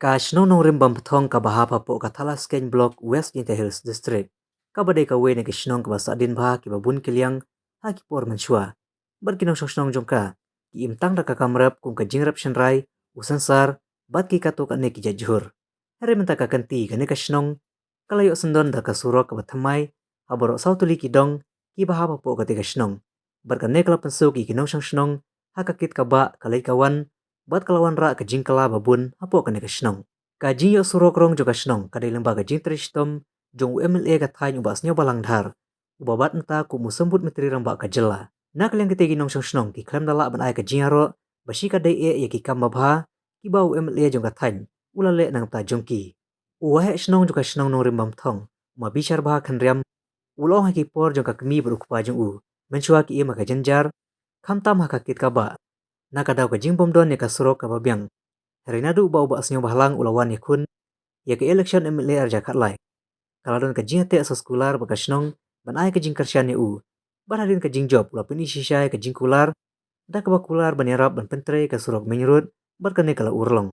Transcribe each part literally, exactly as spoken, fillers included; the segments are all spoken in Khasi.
Ka shnong Nongrim Bamthong kaba hap hapoh ka Thadlaskein Block, West Jaintia Hills District, kaba dei kawei na ki shnong kaba sahdien bha kiba bun ki liang ha ki por mynshuwa. Bad ki nongshong shnong jong ka ki im tang da ka kamrep kum ka jingrep shynrai, u synsar, bad ki katto katne ki jait jhur. Hynrei mynta ka kynti kane ka shnong ka la ïoh syndon da ka surok kaba thymmai ha baroh saw tylli ki dong kiba hap hapoh kata ka shnong. Bad kane ka la pynsuk ïa ki nongshong shnong ha ka kit ka bah, ka leit ka wan, bad ka la wanrah ka jingkylla ba bun hapoh kane ka shnong. Ka jingïoh surok rong jong ka shnong ka dei lyngba ka jingtrei shitom jong u M L A ka thaiñ, u Bah Sniawbhalang Dhar, uba bat mynta kum u Symbud Myntri Rangbah ka jylla. Na ka liang kita ki nongshong shnong ki khlem da lah ban ai ka jingïaroh ba shi ka dei eh ïa ki kam babha kiba u M L A jong ka thaiñ u la leh na ka bynta jong ki. U waheh shnong jong ka shnong Nongrim Bamthong, u Ma Bisharbha Khynriam, u la ong ha ki por jong ka kmie bad u kpa jong u, mynshuwa ki im ha ka jynjar, khamtam ha ka kit ka bah, na ka daw ka jingbym don ïa ka surok kaba biang. Hynrei naduh ba u Bah Sniawbhalang u la wan ïakhun ïa ka election M L A arhajar khatlai, ka la don ka jingïateh sa sekular bad ka shnong ban ai ka jingkyrshan ïa u. Bad hadien ka jingjop u la pyni shisha ïa ka jingkular da kaba kular ban ïarap ban pyntrei ka surok main road, bad kane ka la urlong.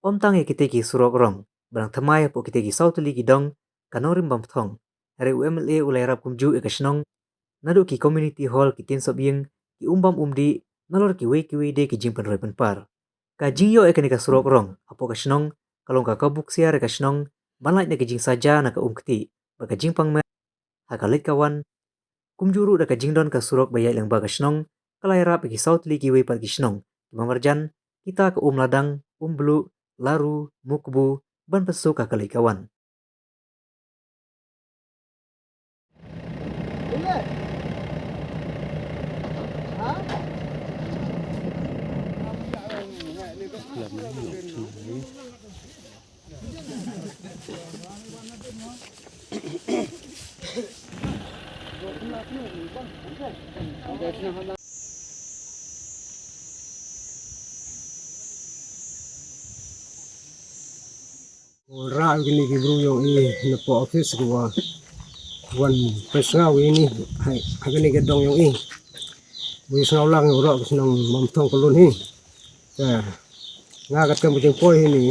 Ym tang ïa kita ki surok rong ba dang thymmai hapoh kita ki saw tylli ki dong ka Nongrim Bamthong, hynrei u M L A u la ïarap kumjuh ïa ka shnong, naduh ki community hall, ki tin sop ïing, ki um bam um dih, nalor kiwei kiwei de ki jingpynroi pynpar. Ka jingïoh ïa kane ka surok rong hapoh ka shnong ka long ka kabu ksiar ïa ka shnong ban lait na ka jingsaja na ka umktieh bad ka jingpang mer ha ka leit ka wan, kumjuh ruh da ka jingdon ka surok ba ïaid lyngba ka shnong, ka la ïarap ïa ki saw tylli kiwei pat ki shnong kiba marjan, kita ka Umladang, Umbluh, Laru, Mukbu, ban pynsuk ha ka leit ka wan. Wanrah ïa kine ki briew jong i na poh office, ki wa wan pynshngaiñ ïa ini ha, ha kine ki dong jong i. Wi sngaiñ lang ïa u rok ki shnong Mamthong Kalun hi. Te nga kat kam ka jingpoi hi ni,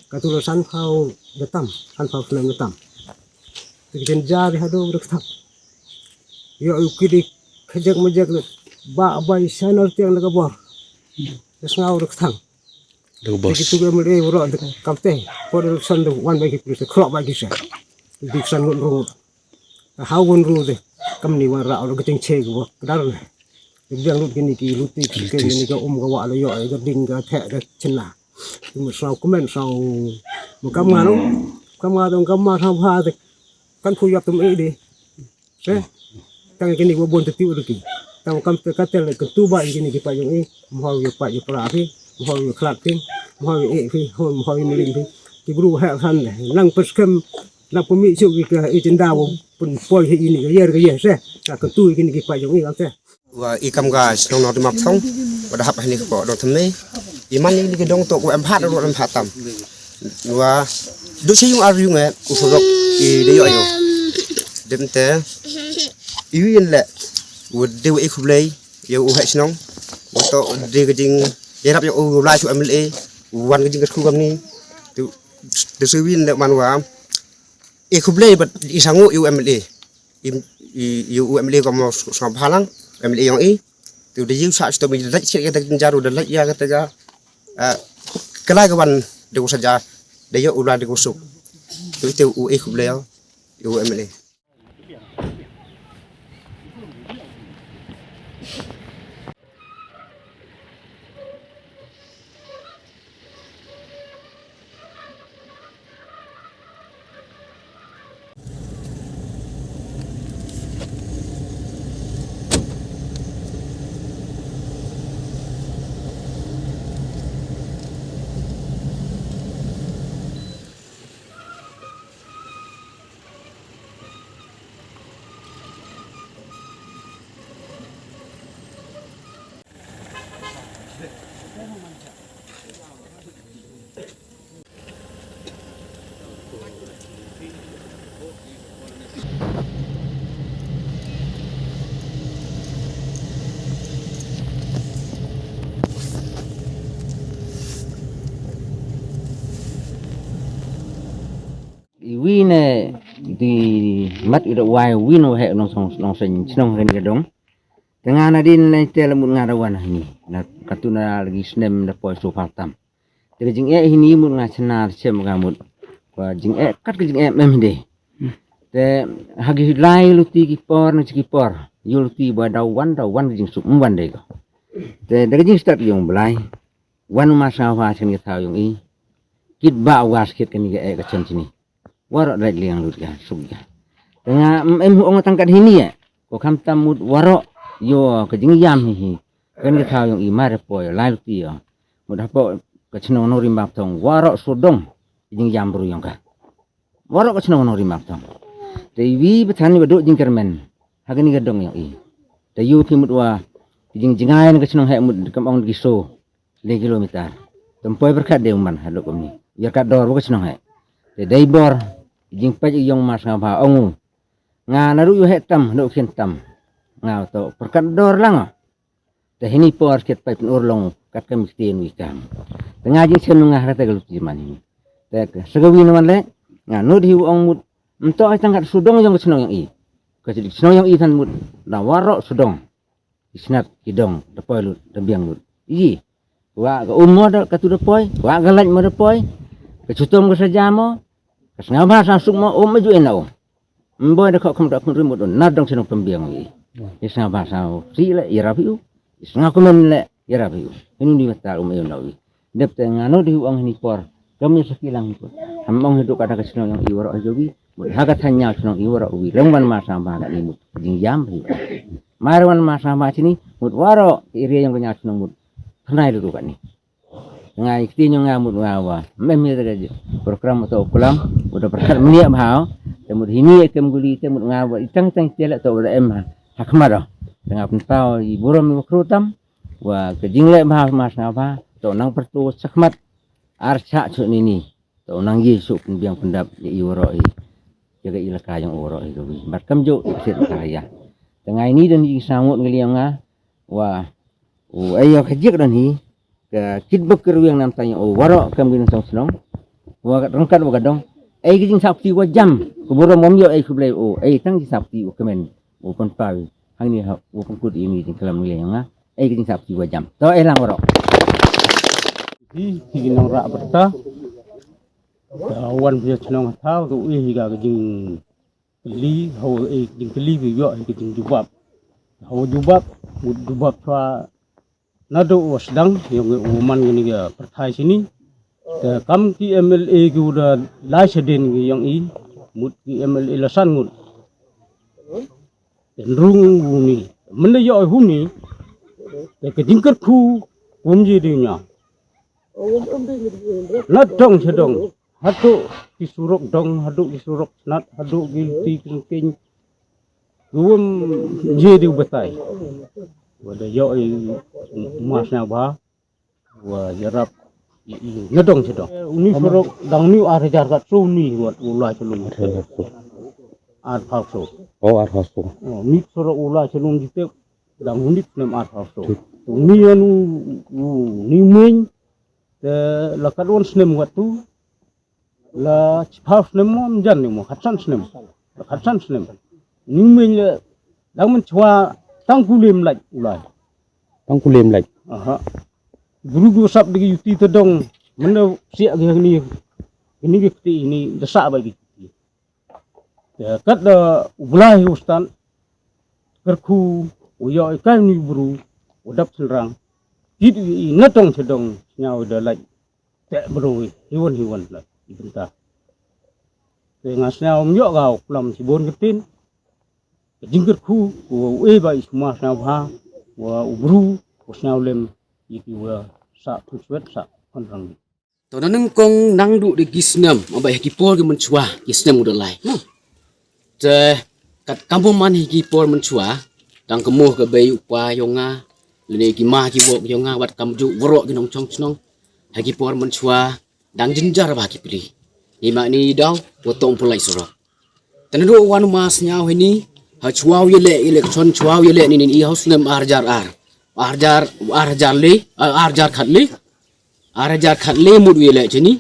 ka tu la san phaw da tam, san phaw snem da tam. Te ki jynjar haduh da kthang. Ïoh u kidi khajak majak le ba bai sanar tiang da ka bor. Da sngaw da kthang. Da ka bos. Te ki tu ka mele u rok da kamte. Por da san da wan bai ki pulis, khlok bai ki sa. Dik san ngut rung. Hawan ru de kam ni wa ra ru ka ting che ko ka dar ne. Biang lut kini ki luti ki kini ka um ka wa la yo ka ding ka the ka chena. Ki mu sau kmen sau mu kam nga no. Kam nga dong kam ma tham ha de. Kan phu yap tum e de. Eh. Tang kini wa bon te tiu ki. Tang kam te ka tel ka tu ba kini ki pa jong e. Mu hau yu pa yu pra phi. Mu hau yu khlat phi. Mu hau yu e phi. Mu hau yu miling phi. Ki bru ha khan de. Nang pes kem. Nang pemi chu ki ka e jinda wa pun poi he ini ka yer ka yer se. Ka ka tu kini ki pa jong i ka se. Wa i kam ka shnong no de map thong. Wa da hap hani ko dong teme. I man ni ki dong to ko em phat ro em phat tam. Wa du si yung ar yung e u surok i de yo yo. Dem te. I yin le. Wa de wa i khublei. Yo u he shnong. Wa to de ka jing. Yarap yo u lai chu M L A. Wan ka jing ka khu kam ni. Tu de si yin le man wa. I khublei bad i sangu i u M L A. I, i, i u M L A ko mo sngap halang, M L A yong i. Tu de yu sa sto mi de lait siat kata jar u de lait ya kata ga. Ah, kelai ka wan de ko saja de yo u la de ko suk. Tu te u i khublei yo, i u M L A. Ine di mat ida wai win wa hek nong song nong seng chnong hen ga dong. Tengah na din lai te lamut nga da wan hani. Na katu na lagi snem da poi so pal tam. Te ka jingeh hini mut nga chna chem ga mut. Ka jingeh kat ka jingeh mem hinde. Te hagi lai luti ki por na ki por. Yu luti ba da wan da wan ka jingsuk mwan de ko. Te da ka jingstad yong blai. Wan ma sa wa chen ka thaw yong i. Kit ba wa skit ka ni ka eh ka chen chini. Warok dait liang lut ka suk ka. Tengah em hu ong tang kat hini eh. Ko kham tam mut warok yo ka jingyam hi hi. Kan ka thaw yong i mar po yo lai luti yo. Mut hapo ka chnong no rim bap thong warok sudong. Jingyam bru yong ka. Warok ka chnong no rim bap thong. Te wi bthan ni ba duk jingkermen. Ha ka ni ka dong yong i. Te yu ki mut wa jingjingai ka chnong he mut kam ong ki so. Le kilometer. Tem poi berkat de umman hadok kumni. Yer kat dor ba ka chnong he. Te dai bor jingpaj yong mas nga ba ong. Nga na ru yu he tam hadok khin tam. Nga to berkat dor lang. Te hini por kit paj pun urlong kat kam ktin wi kam. Te nga jingchem nga hata ka lut jiman hini. Te sagawi naman le nga nud hi ong mut. Mto ai tang kat sudong yong ka chnong yong i. Ka chnong yong i tan mut. Na warok sudong. Isnat kidong da poi lut da biang lut. Iji. Wa ka um mo da katu da poi, wa ka lait mo da poi. Ka chutom ka saja mo. Ka sngaw ba sa suk mo um aju ena um. Mboi da kho kham da khun rimut un na dong chnong pembiang wi. Isngaw ba sa si le irap yu. Isngaw kumen le irap yu. Inu ni mata um yu na wi. Dep te ngano di uang hini por. Kami sekilang pun. Ham ong hidup ada ka chnong yong i warok ajawi. Mut ha ka thanya chnong i warok wi. Lengwan ma sa ba ka ni mut. Jingyam hi. Mar wan ma sa ma chini mut waro area yong ka nya chnong mut. Thnai lu ka ni. Ngai kti nyong nga mut nga wa. Mem ye ka program to kulam udah berkat meniak bhau. Te mut hini kem guli te mut nga wa itang tang tele to udah em ha. Hakmaro. Tengah pentau i burom i wakru tam. Wa ka jingle bhau ma sa ba. To nang pertu sakmat. Archa chu nini. To nang ye suk pynbiang pyndap ya i waro i. Ya ka ilaka yang waro i ka wi. Bat kam jo sit ka ya. Tengah ini dan i sangut ngeli nga. Wa. U ai ya ka jik dan hi. Ka kit bak ka ruang nam tanya u waro kam gin song senong. Wa ka rengkat wa ka dong. Ai ka jing sapti wa jam. Ku burom wam yo ai ku blai u. Ai tang jing sapti u kemen. U pun pawi. Hang ni ha u pun kut ini jing kelam ngeli nga. Ai ka jing sapti wa jam. To ai lang waro. Hi hi nong ra berta. Ka wan pia chnong thaw tu i hi ka jing kli hau i jing kli bi yo hi ka jing jubab. Hau jubab mut jubab chwa nado u sdang yong u man ni ka perthai sini. Te kam ki M L A ki uda lai seden ki yong i mut ki M L A lasan ngut. Te nrung u ni mende yo hu ni. Te ka jing kerkhu kum ji di nya. Na dong chadong. Hadu ki surok dong, hadu ki surok nat, hadu ki ti ki king. Ruam je di ubatai. Wada yo i mas na ba. Wa yarap na dong chadong. Uni surok dang ni ar hajar kat so ni wat ulai chalung. Ar phak so. Oh, ar phak so. Oh, ni surok ulai chalung jitek dang unit nem ar phak so. Ni anu ni meng Te la katwan snem wat tu la chiphaw snem mo mjan ni mo khatsan snem. La khatsan snem. Ni meng le dang men chwa tang kulim laj ulai. Tang kulim laj. Aha. Guru gu sap digi yuti te dong menda siak gi ni ni gi kti ni desa ba gi. Te kat da u Blai u stan kerkhu u yo i kai ni bru u dap senrang kit i na dong chadong sñiaw da laj te bru i hiwan hiwan la i benta. Te nga sñiaw ym yo ga u klam chibon ketin ka jingkerkhu u e ba i sma sñiaw bha wa u bru u sñiaw lem i ki wa sa khun swet sa khun rang. To na nyngkong nang du de ki snem, aba ya ki por ki mynchwa, ki snem u da lai. Hmm. Te kat kam man hi ki por mynchwa, tang ka mo ka bei u pa yong nga, lene ki ma ki wok yong nga, wat kam ju waro ki nongchong chnong. Ha ki por mynchwa, dang jynjar ba ki pli. Ni ma ni daw, wa tong pulai surok. Te na du wan ma sñiaw hi ni, ha chwa u yele, election chwa u yele ni ni i ha u snem ar jar ar. Ar jar, ar jar le, ar jar khat le. Ar jar khat le mut u yele chini.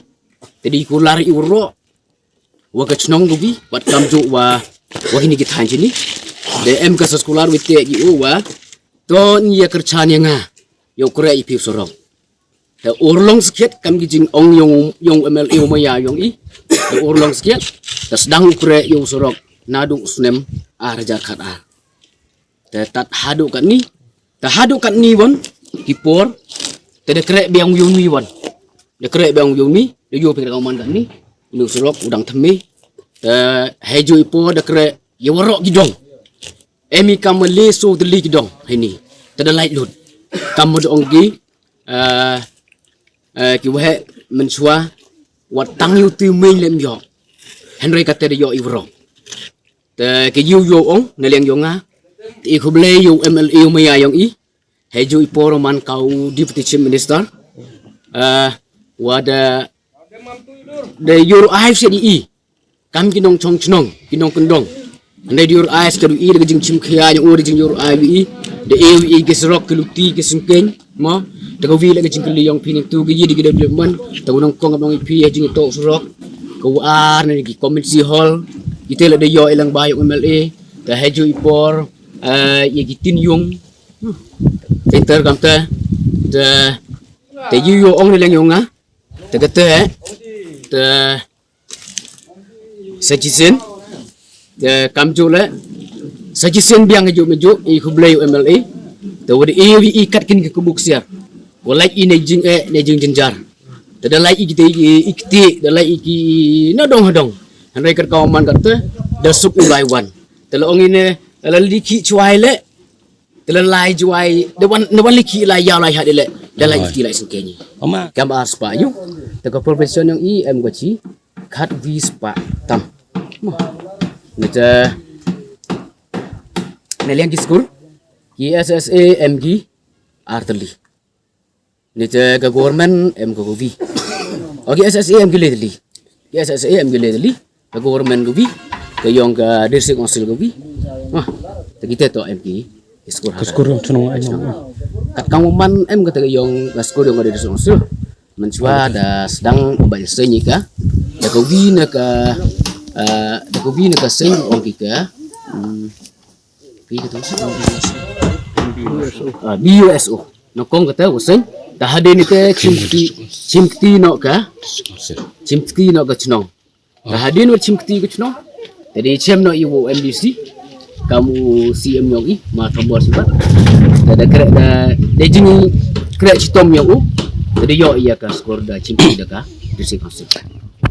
Te di ku lar i waro. wa ka chnong ka wi, wat kam ju wa, wa kini ki thaiñ chini. Da em ka sa scholar wi te i u wa, to ni ya kyrchan ya nga, yow kre i pi u surok. Te urlong skhet kam ki jing ong yong, yong M L A u maya yong i. Te urlong skhet, te sdang u kre yow surok, nadu u snem, ar hajar khat ar. Te tat hadu kat ni, te hadu kat ni wan, ki por, te da kre biang yong ni wan. Da kre biang yong ni, da yow pi kre man kat ni, inu surok, udang themi, te heju i por, da kre, ya warok ki dong. Emi kam ma le so de le ki dong, hini, te da lai lut. Kam ma dong ki, eh, eh, ki waheh menchwa, wat tang yu tu mei lem yo. Henry kata de yo i wrong. Te ke yu yo ong, na liang yo nga. Te i khublei yo M L A yo maya yong i. Heju i por man kau Deputy Chief Minister. Eh, wa da, da yo ai se di i. Kam ki nongchong chnong, ki nongkyndong. Hynrei da ïoh ai sa ka ruh i da ka jingchim khia ïa u da jingïoh ai wi i. Da e wi i ki surok ki luti ki sengkeng mo. Da ka wi la ka jingkylli ïong phi nangtu ka ïa da ki da blik man. Da u nongkong ka bang i phi ïa jingïatoh surok. Ka u ar ne ki community hall. Kita la da ïoh i lang ba ïong M L A. Da heju i por, eh, ïa ki tin yung. Center kam te. Da, da yu yu ong ne leng ïong nga. Da ka te, da Sa chisien, te kam ju le. Sa chisien biang ju me ju, i khublei u M L A. Te wad i wi i kat kin ki kubuk siar. Wa lai i ne jing e, ne jing jinjar. Te da lai i kiti, i kiti, da lai i ki na dong ha dong. Hynrei kat ka man kat te, da suk u lai wan. Te la ong i ne, la li ki chuai le, te la lai juai, da wan, da wan li ki lai yaw lai ha de le, da lai i kiti lai sengkeni. Oma. Kam ar spa yu, te ka profession yong i em ko chi, khat wi spah tam. Mo. Ni te, ne liang ki skur, ki S S A em ki artylli. Ni te ka government em ka wi. O ki S S A em ki le tylli. Ki S S A em ki le tylli. Ka government ka wi. Ka yong ka district council ka wi. Mo. Te kita to em ki skur. Ka skur yong chnong em. Kat ka man em kata ka yong ka skur yong ka district council. Menchwa da sdang ba seng i ka. Da ka wi na ka, eh, da ka wi na ka seng ong ki ka. Hmm. Pi ka tu. Ah, B U S O. Na kong kata wa seng. Da hadien ni te chim kti, chim kti no ka. Chim kti no ka chnong. Da hadien wa chim kti ka chnong. Te da chem no i wa M D C. Kam u C M yong i, ma Thombor Sibat. Te da kre da, da jing kre chitom yong u. Te da yo i ya ka skur da chim kti da ka. District council.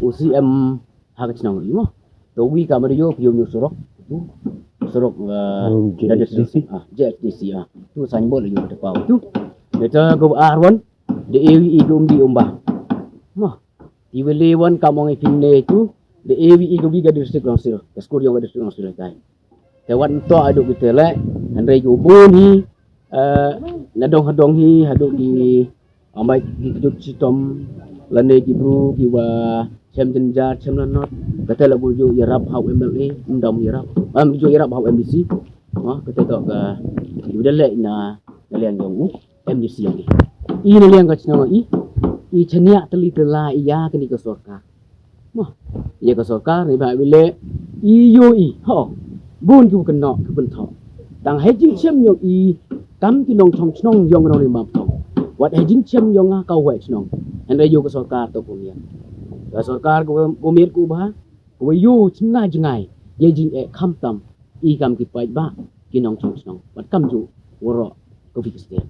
U C M ha ka chnong i mo. To wi ka ma da yo phi yo nyu surok. Tu surok, eh, da J F D C. Ah, J F D C, ah. Tu signboard yo da pau tu. Da ta ko ar wan. Da e wi i ko um di um ba. Mo. Ti wele wan ka mong i phin ne tu. Da e wi i ko wi ka district council. Ka skur yo ka district council kai. Te wat nto adu kita le, hynrei ki u bun hi, eh, na dong ha dong hi, hadu ki, amai ki kjut chitom, lane ki bru, ki wa chem jynjar, chem lanot, kata la gu ju yarap ha u M L A, ndam yarap, em, ju yarap ha u M D C, ha, kata to ka, ki u da le na, na liang yong u. M D C yong i. I na liang ka chnong i, i chaniah tylli tylla i ya kani ka sorkar. Mo, ya ka sorkar ni ba wile, i yo i, ho, bun ki u kynnoh, ki u kynthoh. Tang hei jingchem yong i, kam ki nongchong chnong yong nong ri map tong. Wat hei jingchem yong nga ka wei chnong. Hynrei yo ka sorkar to ko miet. Ka sorkar ko, ko miet ko ba, ko wei yo chna jngai, ya jing e kham tam, i kam ki paid ba, ki nongchong chnong. Wat kam ju, woro, ko fi ka stem.